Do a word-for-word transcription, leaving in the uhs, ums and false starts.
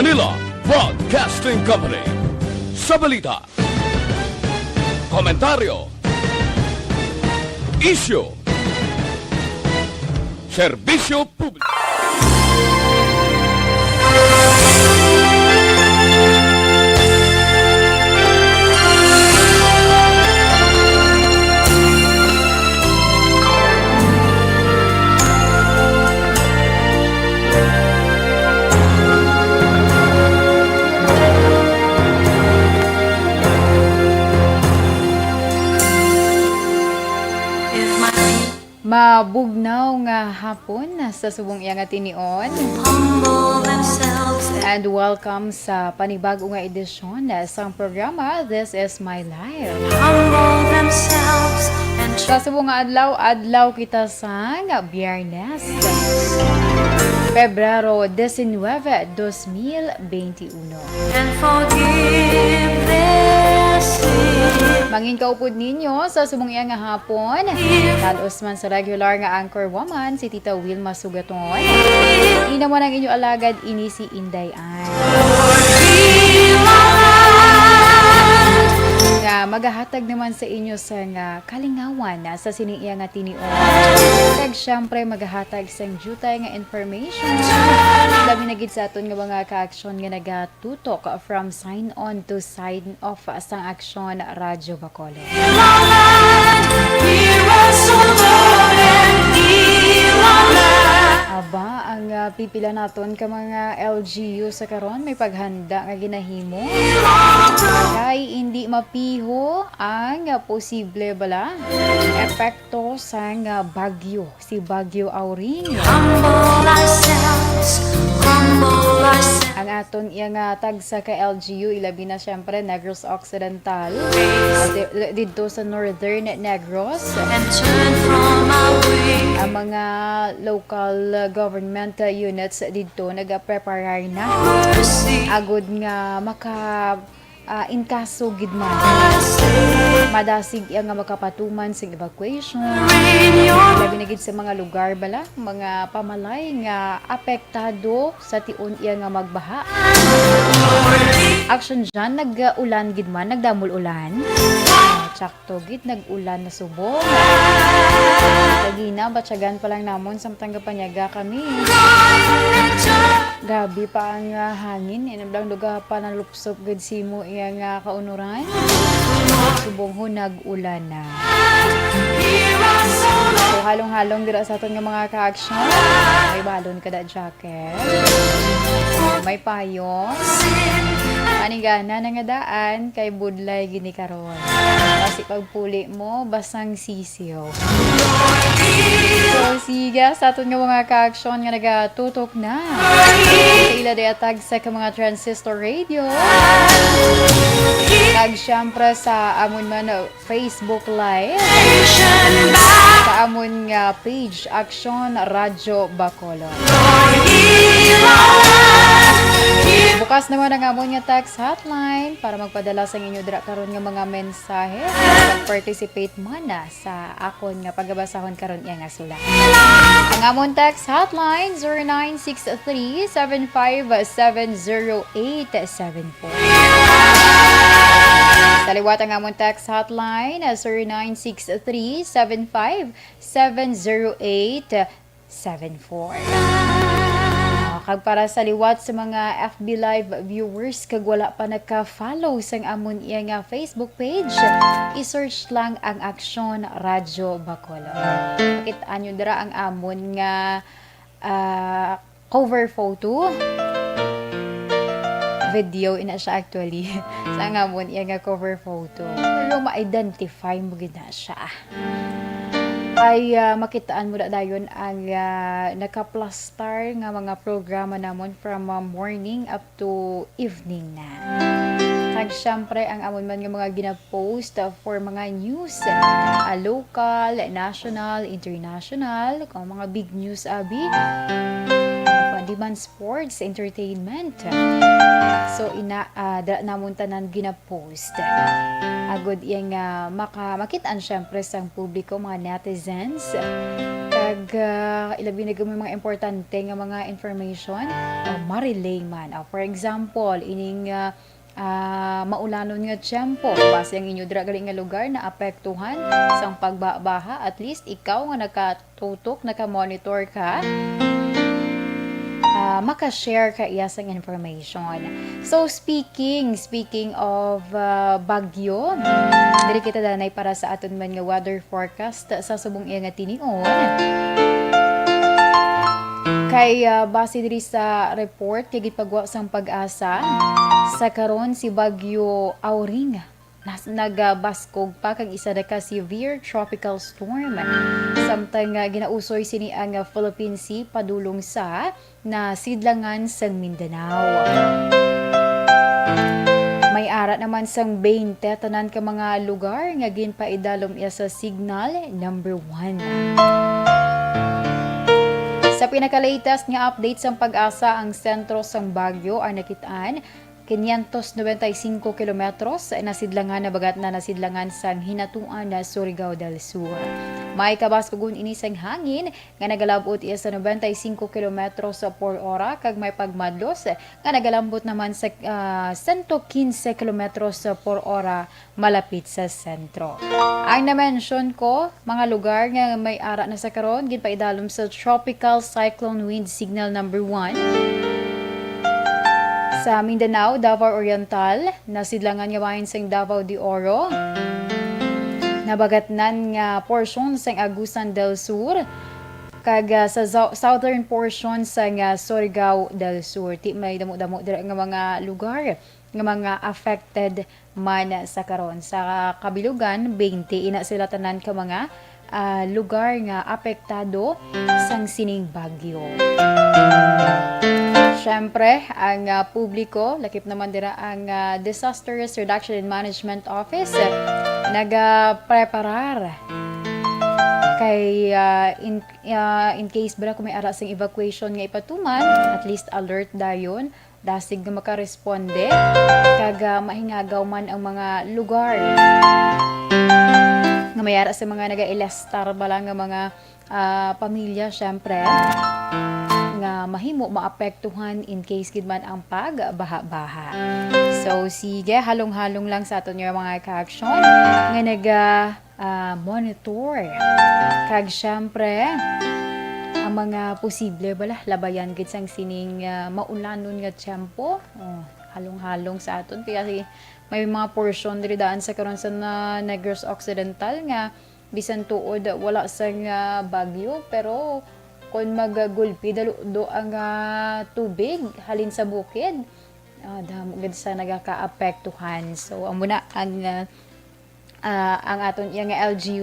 Manila Broadcasting Company. Sa balita, komentaryo, isyu, serbisyo publiko. Mabugnaw nga hapon sa subong iya nga tinion. And welcome sa panibag-o nga edisyon sang programa, This Is My Life. Sa subong nga adlaw, adlaw kita sang Biyernes, Pebrero diecinueve, dos mil veintiuno. Manginkaupod ninyo sa subong iya nga hapon, talos man sa regular nga anchor woman, si Tita Wilma Sugaton. Ina man ang inyo alagad, ini si Inday Ann, nga magahatag naman sa inyo sa nga kalingawan na sa sining iya nga tinion. Kag siyempre, magahatag sang diutay nga information, labi na gid sa aton nga mga kaaksyon nga nagatutok from sign on to sign off sang Aksyon Radyo Bacolod. Aba, ang, ah, pipila naton ka mga L G U sa karon may paghanda nga ginahimo kay indi mapiho ang posible bala epekto sang, ah, bagyo, si Bagyo Aurin. Humble ourselves, humble ourselves. Ang aton iya nga tagsa ka L G U, ilabi na siyempre Negros Occidental, di-, didto sa Northern Negros. And turn from our way. Ang mga local, uh, government, uh, units didto nagapreparar na, mercy, agud nga maka, ah, in case gid man madasig iya nga makapatuman sing evacuation. Labi na gid sa mga lugar bala, mga pamalay nga apektado sa tion iya nga magbaha. Action dyan, nag-ulan gid man, nagdamol ulan. Ah, tsakto gid, nag-ulan na subong. Kagina, batyagan pa lang namon samtang gapanyaga kami. Grabe pa ang, ah, hangin. Inablang duga pa nalupsop gid simo iya nga kaunuran. Subong ho, nag-ulan na. So, halong-halong dira sa aton nga mga ka-action. May balon ka da, Jack. Okay. May payong. Manigana na nga daan kay budlay gini karon. Basi pagpuli mo, basang sisiw. So, sige, sa aton nga mga ka-action nga nagatutok na sa ila diatag sa ka mga transistor radio. Kag siyempre sa amon man Facebook Live sa amon nga page, Aksyon Radyo Bacolod. Bukas naman ang amon nga text hotline para magpadala sa inyo dira karon nga mga mensahe. Participate man na sa akon nga pagabasahon karon iya nga sulat. Ang amon text hotline, zero nine six three, seven five seven, zero eight seven four. Sa liwat ang amon text hotline, ah, zero nine six three, seven five seven, zero eight seven four. Ah, kag para sa liwat sa mga F B Live viewers kag wala pa naka-follow sang amon iya nga Facebook page, i-search lang ang Aksyon Radyo Bacolod. Makit-an nyo dira ang amon nga, ah, cover photo. Video ina siya actually. Sa nga mo niya nga cover photo. Pero ma-identify mo gid na siya. Ay, ah, makitaan mo na dayon ang, ah, nakaplastar nga mga programa namon from, ah, morning up to evening na. Kag syempre, ang amon man nga mga gina-post, ah, for mga news, ah, local, national, international, kung mga big news, abi. Kundi man sports, entertainment. So, ina, ah, dala namon tanan ginapost. Agod iya nga maka-, makit-an, syempre, sang publiko, mga netizens. Kag, ah, ilabi na gid mga importante nga mga information, o ma-relay man. O, for example, ining, ah, ah, maulanon nga tiyempo. Basi ang inyo dira gali nga lugar naapektuhan sang pagbaha, at least ikaw nga nakatutok, naka-monitor ka, ah, maka-share ka iya sang information. So, speaking, speaking of, ah, bagyo, diri kita danay para sa aton man nga weather forecast sa subong iya nga tinion. Kay, ah, base diri sa report nga ginpagwa sang PAGASA, sa karon si Bagyo Auring nas-, nagabaskog pa kag isa na ka severe tropical storm. Samtang, ah, ginausoy sini ang, ah, Philippine Sea padulong sa nasidlangan sang Mindanao. May ara naman sang twenty tanan ka mga lugar nga ginpaidalom iya sa signal number one. Sa pinaka-latest nga update sang PAGASA, ang sentro sang bagyo ang nakit-an quinientos noventa y cinco kilometros, nasidlangan, nabagat na nasidlangan sang Hinatuan na Surigao del Sur. May kabaskugon ini sang hangin nga nagalabot iya sa noventa y cinco kilometros por ora, kag may pagmadlos nga nagalambot naman sa, ah, sento quince kilometros por ora malapit sa sentro. Ang na-mention ko, mga lugar nga may ara na sa karon, ginpaidalom sa Tropical Cyclone Wind Signal number one. Sa Mindanao, Davao Oriental, nasidlangan nga bahin sang Davao de Oro, nabagatnan nga porsyon sang Agusan del Sur, kag, ah, sa zou-, southern portion sang, ah, Surigao del Sur. Ti may damo-damo dira nga mga lugar nga mga affected man sa karon. Sa kabilugan, twenty ina sila tanan ka mga, ah, lugar nga apektado sang sining bagyo. Siyempre, ang, ah, publiko, lakip naman dira ang, ah, Disaster Risk Reduction and Management Office, nagapreparar kay, ah, in, ah, in case bala kung may ara sang evacuation nga ipatuman, at least alert dayon, dasig nga makaresponde, kag, ah, mahingagaw man ang mga lugar nga may ara sa mga nagailastar bala nga mga, ah, pamilya, syempre, nga mahimo maapektuhan in case gid man ang pagbaha-baha. So, sige, halong-halong lang sa aton nga mga ka-action nga naga, ah, monitor. Kag syempre, ang mga posible bala labayan gid sang sining, ah, maulanon nga tiyempo. Oh, halong-halong sa aton kay may mga porsyon diri daan sa karon sa na-, Negros Occidental nga bisan tuod wala sang, ah, bagyo, pero kon magagulpi daludo ang, ah, tubig halin sa bukid, ah, damo gid sa nagakaapektuhan. So, amo na ang, ah, ah, ang aton iya nga L G U